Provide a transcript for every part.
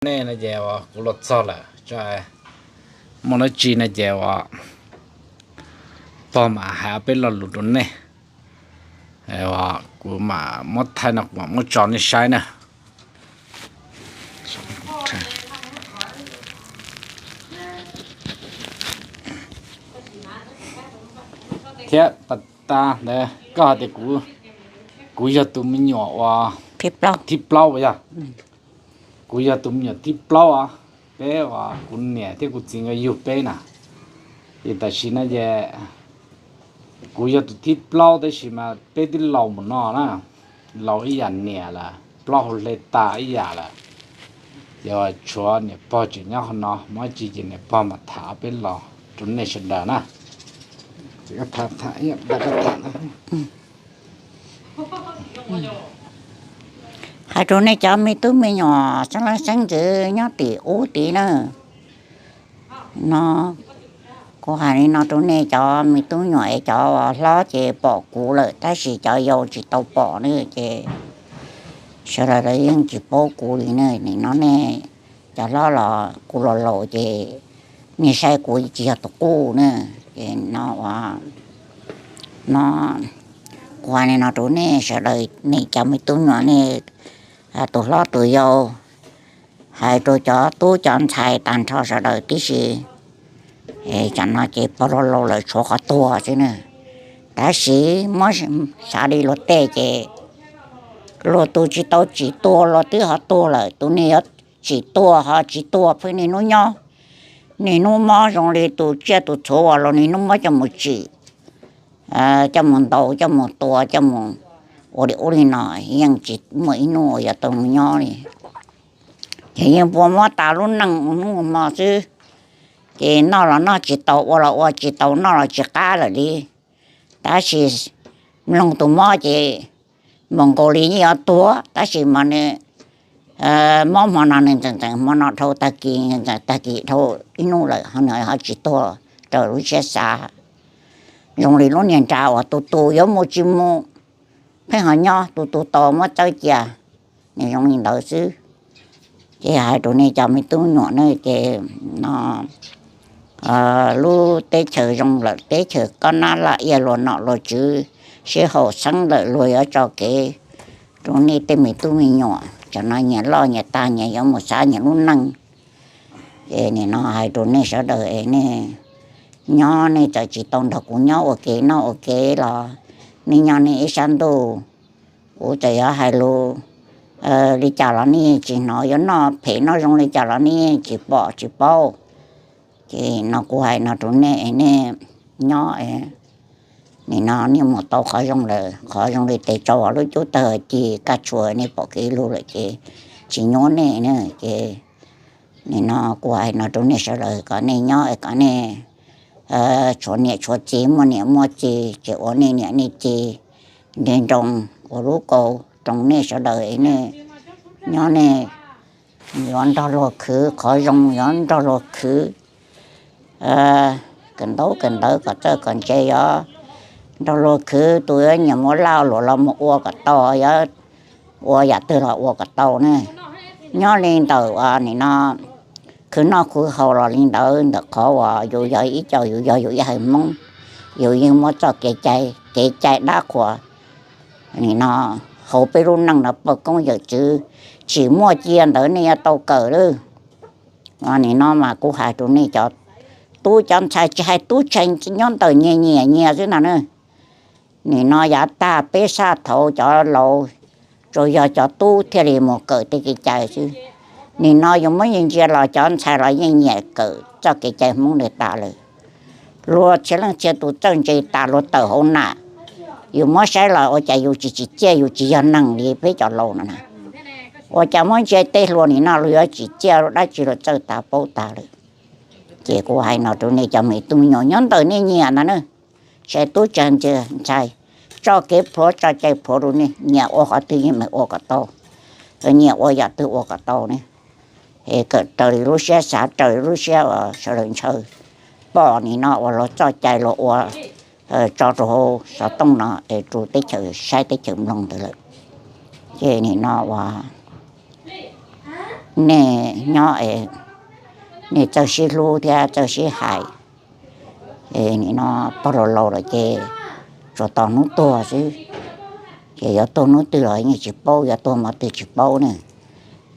Nej no ces uas kuv los txog lawm, muaj dab tsi no ces uas pog mam hais peb lo lus rau nej. Kuv mam muab thaij no kuv mam muab tso nej saib na. Thiab tas tas ntawd koj hais tias kuv yog tus me nyuam uas thib plaub yog, kuv yog tus me nyuam thib plaub os. Peb uas kuv niam thiab kuv txiv nkawd yug peb na, ces tam sim no ces kuv yog tus thib plaub tab sis mas peb twb laus mus no na, laus ib yam niam lawm, plaub hau hle tas ib yam lawm. Ces tshuav niam pog tseem nyob qhov no, muaj dab tsi ces niam pog mam tham peb los rau nej sawv daws na. Hais rau nej cov me tub me nyuam xeeb leej xeeb ntxwv nyob tim ub tid na, no kuv hais li no rau nej cov me tub nyuam es cov hlob ces pom kuv lawm tab sis cov yau tsis tau pom na, ces sawv daws yeej tsis paub kuv li na. Nim no nej cov hlob los kuv los laus ces nej saib kuv tsis yog tus qub na. Ces no, no kuv hais li no rau nej sawv daws, nej cov me tub nyuam nej tus hlob tus yau, hais rau cov tub cov ntxhais tag nrho sawv daws tib si. Tam no ces pog laus laus lawm tshuav qhov tuag xwb na, tab sis muab xav li luag tej ces luag tus tsis tau tsim tuag los twb ho tuag lawm, tus niag yuav tsim tuag ho tsis tuag pheej niaj hnub nyob, niaj hnub mob zoo li tus tsiaj tus txhuv uas luag niaj hnub muab coj mus tsim, coj mus ntaus, coj mus tua, coj mus ua li ub li no, yeej tsis muaj ib hnub uas yuav tau mus nyob li. Ces yeej puas muab tas lub neej ua hnub ua hmo xwb, ces noj los noj tsis tau, ua los ua tsis tau, noj los tsis qab lawm li. Tab sis mloog tus mob ces npaum nkaus li yeej yuav tuag, tab sis mas nws mob hmo no nws ntxeem ntxeem hmo no dhau tag kis, ntxeem tag kis dhau ib hnub lawm ho nws ho tsis tuag raws lub siab xav. Zoo li lub niag nra uas tus tus yuav mus tsis mus, pheej ho nyob, tus tus tau muab txawb cia, nws zoo li ntawd xwb. Ces hais rau nej cov me tub nyuam ne, ces no lub teb chaws zoo lawm, teb chaws kob nab laj iaj luag nom luag tswv, sib haum xeeb lawm luag yuav tso kev rau nej tej me tub me nyuam, tsam no nyias loj nyias tag nyias yuav mus xav nyias lub neej. Ces nim no hais rau nej sawv daws es nej nyob nej txawm tsis tau nrog kuv nyob ua ke noj ua ke los nej nyob nej ib sab ntuj, kuv txawm yuav hais lus li cas los nej tsis hnov, yuav noj phem noj zoo li cas los nej tsis pom tsis paub. Ces no kuv hais no rau nej es nej nyob, nim no nej mus tau qhov zoo lawm, qhov zoo li tes tsau lub cub tawg ci kaj tshua nej pom kev lug lawm ces tsis nyuab nej na. Ces nim no kuv hais no rau nej sawv daws kom nej nyob es kom nej tshuav niam tshuav txiv, muaj niam muaj txiv ces ua nej niam nej txiv nti nroo, ua lub kaus rau nej sawv daws es nej nyob nej yuav nrog luag khwv, qhov zoo yuav nrog luag khwv kawm ntaub kawm ntawv kom txawj kom ntse, yuav nrog luag khwv, tus yuav nyiam mus laj luam los mus ua kom tau, yuav ua yam twg los ua kom tau ne. Nyob li ntawm uas nim no khwv noj khwv haus los li ntawd, ntawm qhov uas yus yog ib co, yus yog yus ib haiv Hmoob, yus yeej muab txoj kev cai, kev cai dab qhuas nim no hauv peb lub neej no poj koob yawm txwv tsis muaj cia ntawd nej yuav tau kawm lawm. Nim no mas kuv hais rau nej cov tub cov ntxhais, tsis hais tub ntxhais, nyob ntawm nyias nyias nyias xwb no na. Nim no yav tag peb sab thaud cov laus, tsuas yog cov tub thiaj li mus kawm tej kev cai xwb. Nim no yus muab ntsia ntsia los cov ntxhais los yeej nyiam kawm txoj kev cai Hmoob li tas lawm. Luag txhia leej txhia tus txawj ntse tas luag tawm hauv nam, yus muab saib los ua cas yus tsis tsim txiaj, yus tsis yog neeg li peb cov laus no na. Ua cas muab ntsia tej hluas nim no luag yuav tsim txiaj dab tsi luag txawj tas paub tas lawm. Ces kuv hais no rau nej cov me tub me nyuam nyob ntawm nej nyias ntag na, tsis hais tub tsis hais ntxhais, tso kev plhuav tso cai plhuav rau nej, nyiam ua qhov twg yeej meem ua kom tau, nyiam ua yam twg ua kom tau ne. Es kawm raws li lub siab xav, raws li lub siab uas sawv daws ntshaw, pom nim no uas luag txoj cai luag ua tso rau hauv xov tooj no es rau teb chaws saib teb chaws mloog ntawd lawm. Ces nim no uas nej nyob es nej txawj sib hlub thiab txawj sib hais. Nim no pog laus laus lawm ces tsuas tos hnub tuag xwb, ces yuav tuag hnub twg los yeej tsis paub, yuav tuag hmo twg tsis paub ne.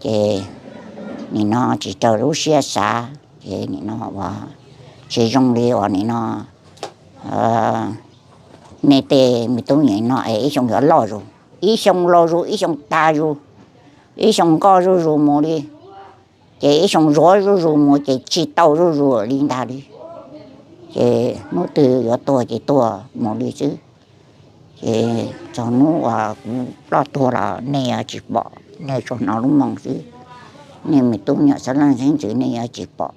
Ces nim no tsis raws lub siab xav, ces nim no ua tsis zoo li uas nim no nej tej me tub me nyuam no es ib xyoo yuav loj zus, ib xyoo loj zus, ib xyoo tag zus, ib xyoo nkoj zuj zus mus li, ces ib xyoo zuav zuj zus mus ces tsis tau zuj zus li ntag li. Ces hnub twg yuav tuag ces tuag mus li xwb. Ces txog hnub uas kuv ploj tuag los nej yuav tsis pom, nej tsuas hnov lub moo xwb. Nej me tub me nyuam xeeb leej xeeb ntxwv nej yuav tsis pom.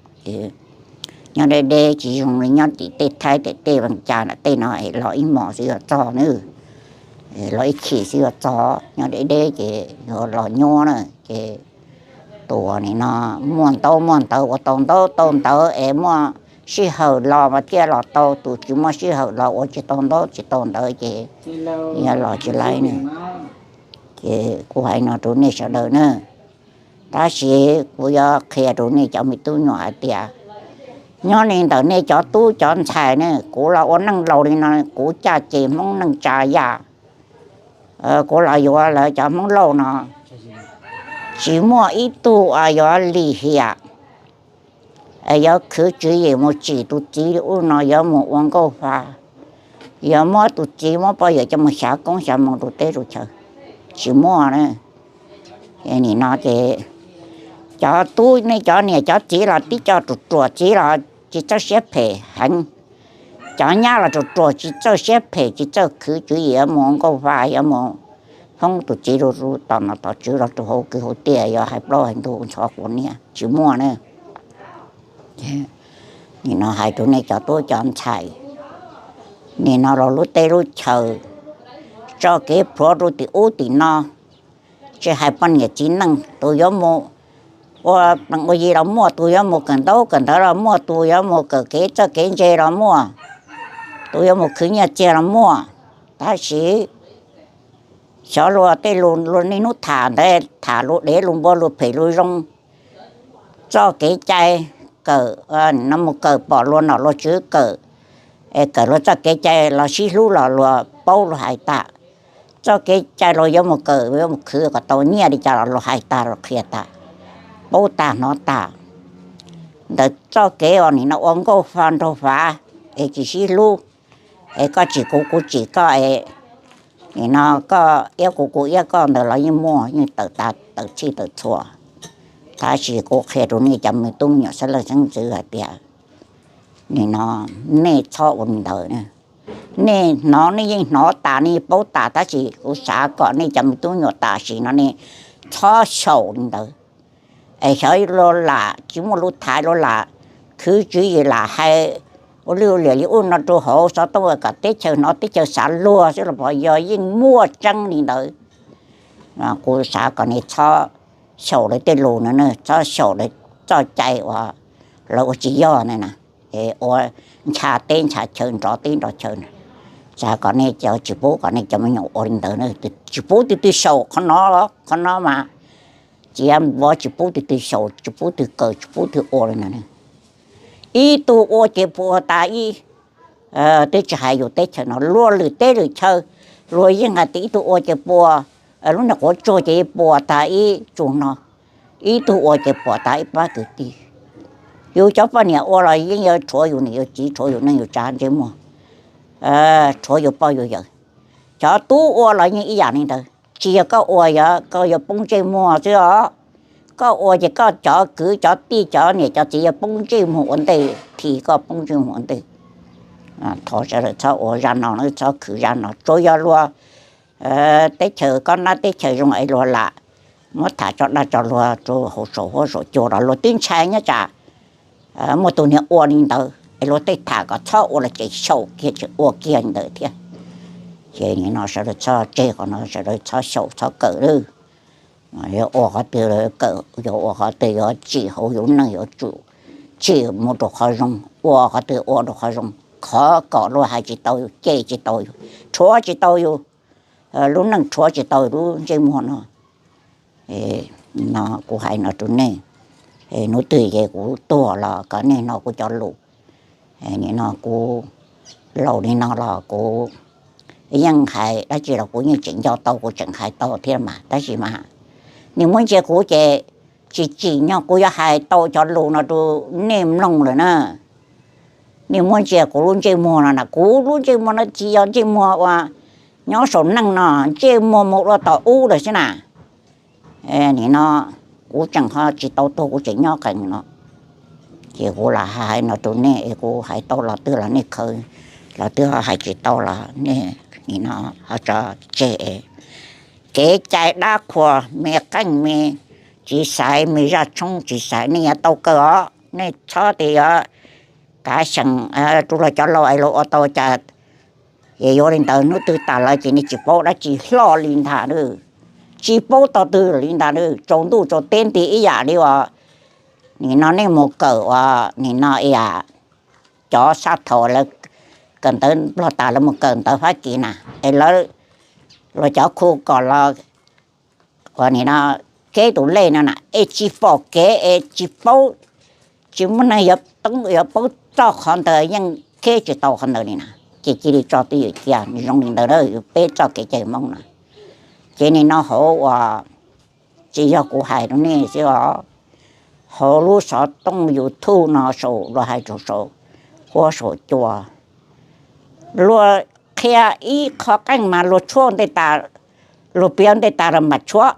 Nyob deb deb tsis zoo li nyob tim tej Thaib tej Vees Cas na, tej no es los ib hmos xwb yuav txog na, los ib chim xwb yuav txog. Nyob deb deb ces yuav los nyuaj na. Ces tus uas nim no muaj ntaub muaj ntawv ua tau ntaub tau ntawv es muaj sij hawm los mas thiaj los tau, tus tsis muaj sij hawm los ua tsis tau ntaub tsis tau ntawv ces yuav los tsis laib ne. Ces kuv hais no rau nej sawv daws na, tab sis kuv yuav qhia rau nej cov me tub nyuam hais tias, nyob li ntawm nej cov tub cov ntxhais ne, kuv los ua neej laus li no, kuv caj ces Hmoob neej tsa yam, kuv los yuav lawv cov Hmoob Lauj no, tsis muaj ib tug uas yuav lim hiam, yuav khwv tswv yim mus tsim tus txiv li ub no, yuav mus ua nkauj fa, yuav muab tus txiv muab poj yawm coj mus xyav koob xyav moo rau teb rau chaw, tsis muaj na. Nim no ces cov tub nej cov niam cov txiv los tib co ruam ruam txiv los tsis txawj siab phem heev, cov nyab los ruam ruam tsis txawj siab phem tsis txawj khwv tswv yim yuav mus ua nkauj fa yuav mus hoob tus txiv rau tom nom tom tswv los rau hauv kwv hauv tiaj yuav hais plaub hais ntug ntxhov quav niab tsis muaj na. Nim no hais rau nej cov tub cov ntxhais, nim no los lub teb lub chaws tso kev plhuav rau tim ub tim no, tsis hais poj niam txiv neej, tus yuav mus ua plees ua yi los muaj, tus yuav mus kawm ntaub kawm ntawv los muaj, tus yuav mus kawm kev txawj kev ntse los muaj, tus yuav mus khwv nyiaj txiag los muaj. Tab sis xyov luag tej lus luag niaj hnub tham ntawd tham lus dev lus npua lus phem lus zoo, txoj kev cai kawm, no mus kawm pom luag nom luag tswv kawm, es kawm luag txoj kev cai los sib hlub los luag paub luag hais tas. Txoj kev cai luag yuav mus kawm yuav mus khwv kom tau nyiaj li cas los luag hais tas luag qhia tas, paub tas hnov tas. Ntawm txoj kev uas nim no ua nkauj fa nraug fav, es tsis sib hlub, es koj tsim kuv kuv tsim koj, es nim no koj iab kuv kuv iab koj ntawd los yeej muaj yeej tawm tas tawm txhij tawm txhua. Tab sis kuv qhia rau nej cov me tub me nyuam xeeb leej xeeb ntxwv hais tias, nim no nej txhob ua li ntawd. Nej hnov nej yeej hnov tas nej yeej paub tas, tab sis kuv xav kom nej cov me tub me nyuam tam sim no nej txhob xyaum li ntawd. Es xyov luag lam tsis muaj lus thaiv, luag lam khwv tswv yim lam hais ua lwj ua liam li ub no rau hauv xov tooj kom teb chaws hnov teb chaws xav luag xwb los pom yog yeej muaj tseeb li ntawd. Kuv xav kom nej txhob xyaum lawv tej lus no, txhob xyaum lawv txoj cai uas lawv ua tsis yog na, es ua ncha teb ncha chaw nrov teb nrov chaw na. Xav kom nej cov tsis pub kom nej cov me nyuam ua li ntawd na, tsis pub twg twg xyaum qhov no, qhov no mas tsis yog vov tsis pub twg twg xyaum tsis pub twg kawm tsis pub twg ua li ntawd. Ib tug ua ces puas tas ib, twb tsis hais yus teb chaws no luag lwm teb lwm chaw, luag yeej hais tias ib tug ua ces puas, lub niag quav tsuag ces puas tas ib tsuag no. Ib tug ua ces puas tas ib pab kwv tij. Yus cov poj niam ua los yeej yuav rhuav yus niam yus txiv rhuav yus neej yus tsav ntsej muag, rhuav yus poj yus yawm. Cov tub ua los yeej ib yam li ntawd, tsis yog koj ua koj yuav poob ntsej muag xwb os. Koj ua ces koj cov kwv cov tij cov niam cov txiv yuav poob ntsej muag ua ntej, thim koj poob ntsej muag ua ntej. Thov sawv daws txhob ua zaj no, txhob khwv zaj no, tsuas yog luag teb chaws koj nab teb chaws zoo es luag lam muab tham tso dag tso luag rau hauv saum huab saum cua los luag twb ntshai nyob tsam muaj tus niag ua li ntawd es luag tej tham kom txhob ua los ces xyaum kiag tsis ua kiag li ntawd thiab. Ces nim no sawv daws txhob tseg qhov no, sawv daws txhob xyaum txhob kawm lawm. Yuav ua qhov twg kawm, yuav ua qhov twg yuav tsim hauv yus neej yuav tsum tsim mus rau qhov zoo, ua qhov twg ua rau qhov zoo, khov kom luag hais tsis tau yus, cem tsis tau yus, rhuav tsis tau yus lub neej, rhuav tsis tau lub ntsej muag no. No kuv hais no rau nej, hnub twg ces kuv tuag los kom nej hnov kuv cov lus. Nim no kuv laus li no los kuv yeej hais dab tsi los kuv yeej tseem nco tau, kuv tseem hais tau thiab mas, tab sis mas nej muab ntsia kuv ces tsis tsim nyog kuv yuav hais tau cov lus no rau nej mloog lawm na. Nej muab ntsia kuv lub ntsej muag no na, kuv lub ntsej muag no tsis yog ntsej muag uas nyob saum neej no, ntsej muag mus dua tom ub lawm xwb na. Nim no kuv tseem ho tsis tau tuag, kuv tseem nyob qees no. Ces kuv lam hais no rau nej es kuv hais tau los twg los nej khaws, los twg ho hais tsis tau los nej nim no ho tso tseg. Kev cai dab qhuas me qeej me txiv xaiv me zaj tshoob txiv xaiv nej yuav tau kawg os, nej txhob tias yuav kav xyeem rau los cov laus es los ua tau cas. Ces yuav li ntawd hnub twg tas lawm ces nej tsis paub dab tsi hlo li ntag, tsis paub tog twg li ntag, tsaus ntuj tsaus teb nti ib yam li uas nim no nej mus kawm uas nim no ib yam cov sab thaum lawv kawm ntawv Nplog tas lawv mus kawm ntawv Fab Kis na, es lawv luag cov khu kom los uas nim no keb tus lej no na es tsis pom kev es tsis paub, tsis muaj neeg yuav toob yuav paub txoj qhov ntawd yeej keb tsis tau qhov ntawd li na. Ces cia li tso twj ywm cia, zoo li ntawd na yus peb txoj kev cai Hmoob na. Ces nim no hauv uas tsis yog kuv hais rau nej xwb os, hauv lub xov tooj YouTube no saum luag hais rau saum huab saum cua, luag qhia ib qho qeej mas luag tshuab ntej tas, luag piav ntej tas los mas tshuab.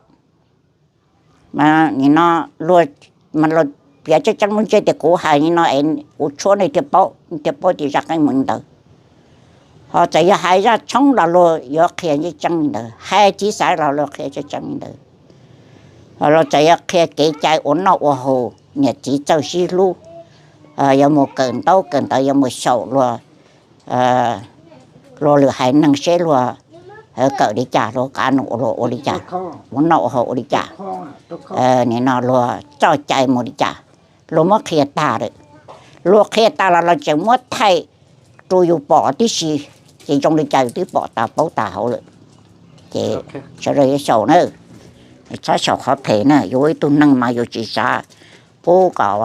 Nim no luag piav tseeb tseeb lub ntsiab tias kuv hais li no es kuv tshuab nej thiaj paub, nej thiaj paub tias zaj qeej mus li ntawd. Ho txawm yog hais zaj tshoob los luag yuav qhia tseeb tseeb li ntawd, hais txiv xaiv los luag qhia tseeb tseeb li ntawd. Ho luag txawm yuav qhia kev cai ua noj ua haus, niam txiv txawj sib hlub, yuav mus kawm ntaub kawm ntawv, yuav mus xyaum luag, luag lwm haiv neeg seb luag kawm li cas, luag qab num ua luag ua li cas, ua noj ua haus ua li cas, nim no luag txoj cai mus li cas, luag muab qhia tag lawm. Luag qhia tag los los tseem muab thaij rau yus pom tib si, ces zoo li cas yus twb pom tas paub tas hauv lawm. Ces sawv daws yuav xyaum na, txhob xyaum qhov phem na, yus ua ib tug neeg mas yus tsis xav pub kom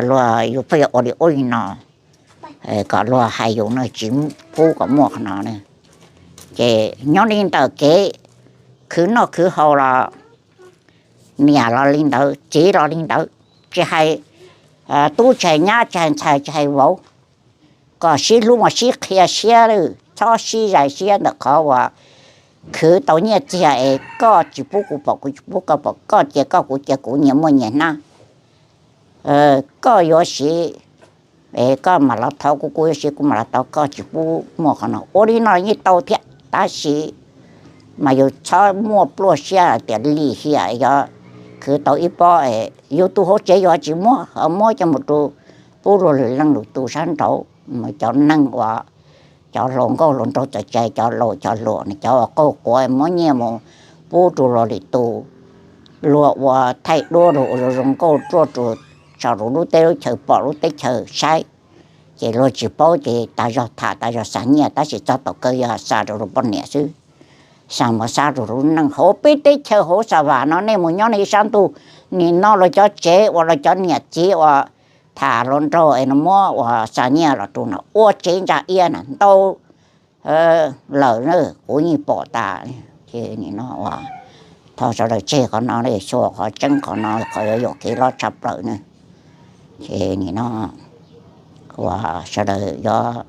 luag, yus pheej yuav ua li ub li no, kom luag hais yus no tsis pub kom muaj qhov no na. Ces nyob li ntawm kev khwv noj khwv haus los niam los li ntawd, txiv los li ntawd, tsis hais tub tsis hais nyab tsis hais ntxhais tsis hais vauv, kom sib hlub mas sib qhia siab, txhob sib zais siab ntawm qhov uas khwv tau nyiaj txiag es koj tsis pub kuv pom kuv tsis pub koj pom, koj cia koj kuv cia kuv, nyias muaj nyias hnab. Koj yuav siv es koj mam los thov kuv, kuv yuav siv kuv mam los thov koj, tsis pub muaj qhov no. Ua li no yeej tau thiab tab sis mas yus txhob muaj pluaj siab hais tias lim hiam yog khwv tau ib pob es yus tus hauv tsev yus tsis muab, ho muab coj mus rau pub luag lwm leej lwm tus sab nraud, cov neeg uas cov hluas nkauj hluas nraug txawm tsis hais cov laus cov hluas, cov uas qaug quav muab nyiaj mus pub rau luag lwm tus, luag ua thaij duab rau ua zoo zoo nkauj ruaj rau, tso rau lub teb lub chaws pom lub teb chaws saib. Ces luag tsis paub ces tas zog tham tas zog xa nyiaj tab sis txog thaum kawg yog xa rau luag poj niam xwb. Xa mus xa rau lub neej hauv peb teb chaws hauv Xa Vam no, nej mus nyob nej ib sab ntuj, nim no luag cov tsev uas luag cov niam txiv uas tham hluas nraug es no muab uas xa nyiaj los rau no ua tsev ntsa iab na ntau lawm na, kuv yeej pom tas. Ces nim no thov sawv daws tseg qhov no, xyuas qhov tseeb, qhov no qhov yuav yuam kev loj tshaj plaws na. Ces nim no uas sawv daws yuav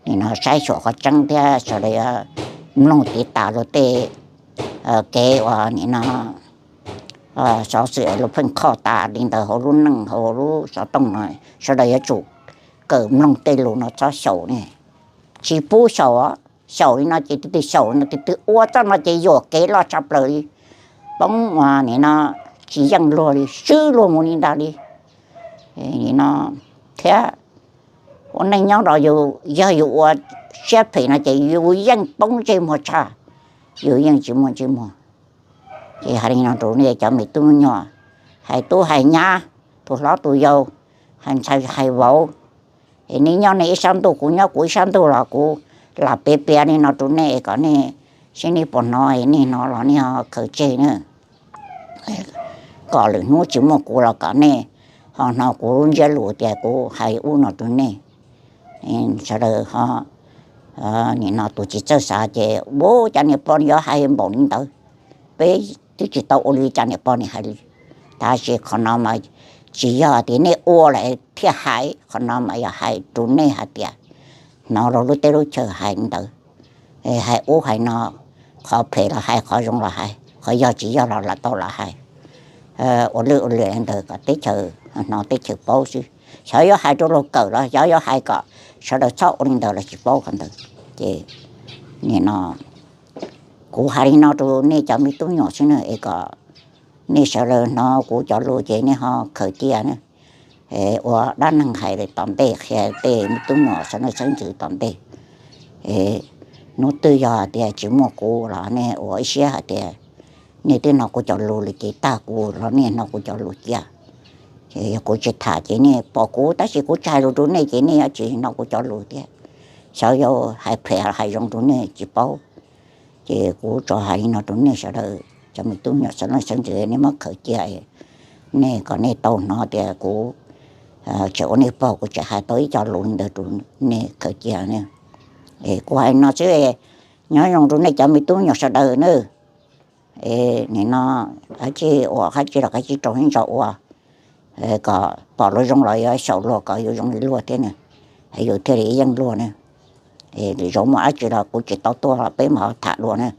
nim no saib xyuas qhov tseeb thiab sawv daws yuav mloog tiv tas luag tej kev uas nim no xov xwm luag pheej qhoj tas li ntawd hauv lub neej hauv lub xov tooj no, sawv daws yuav tsum kawm mloog tej lus no txhob xyaum ne. Tsis pub xyaum, xyaum li no ces tus twg xyaum no tus twg ua txoj no ces yuam kev loj tshaj plaws li, poob uas nim no tsis yeej luag li, swb luag mus li ntag li. Nim no thiab ua neej nyob los yus yog yus ua siab phem no ces yus yeej poob ntsej muag tshaj, yus yeej tsis muaj ntsej muag. Ces hais li no rau nej cov me tub me nyuam, hais tub hais nyab, tus hlob tus yau, hais ntxhais hais vauv, es nej nyob nej ib sab ntuj kuv nyob kuv ib sab ntuj los kuv lam piav piav li no rau nej kom nej, seb nej puas hnov, nej hnov los nej ho khaws tseg na. kom lwm hnub tsis muaj kuv los kom nej ho hnov kuv ntsiab lus tias kuv hais ub no rau nej. Sawv daws ho, nim no tus tsis txawj xav ces ua cas niam pog nws yuav hais npaum li ntawd, peb twb tsis tau ua li cas niam pog nws hais li. Tab sis qhov no mas tsis yog tias nej ua lawm thiaj hais, qhov no mas yog hais rau nej hais tias hnov rau lub teb lub chaw hais li ntawd, hais ub hais no, qhov phem los hais, qhov zoo los hais, qhov yog tsis yog los lam tau lam hais, ua lwj ua liam li ntawd kom teb chaws hnov teb chaws paub xwb. Xyov yuav hais rau luag kawm los xyov yuav hais kom sawv daws txhob ua li ntawd los tsis paub qhov ntawd. Ces nim no kuv hais li no rau nej cov me tub nyuam xwb na, es kom nej sawv daws hnov kuv cov lus ces nej ho khaws cia na. Ua dab neeg hais tom ntej qhia tej me tub nyuam xeeb leej xeeb ntxwv tom ntej. Hnub twg yog tias tsis muaj kuv los nej ua ib siab hais tias nej twb hnov kuv cov lus li ces tag kuv los nej hnov kuv cov lus cia. Ces yog kuv tsis tham ces nej pom kuv tab sis kuv tsis hais lus rau nej ces nej yuav tsis hnov kuv cov lus thiab. Xyov yuav hais phem hais zoo rau nej tsis paub. Ces kuv tsuas hais li no rau nej sawv daws cov me tub nyuam xeeb leej xeeb ntxwv, nej muab khaws cia, nej kom nej tau hnov tias kuv tseem ua nej pog kuv tseem hais tau ib co lus li ntawd rau nej khaws cia. Kuv hais no xwb, nyob zoo rau nej cov me tub nyuam sawv daws na. Nim no dab tsi ua dab tsi los kav tsij rau siab ntso ua, kom pom luag zoo los yuav xyaum luag kom yuav zoo li luag thiab na, yus thiaj li yeej luag na. Lwm zaus muaj dab tsi los kuv tsis tau tuaj los peb mam ho tham dua na.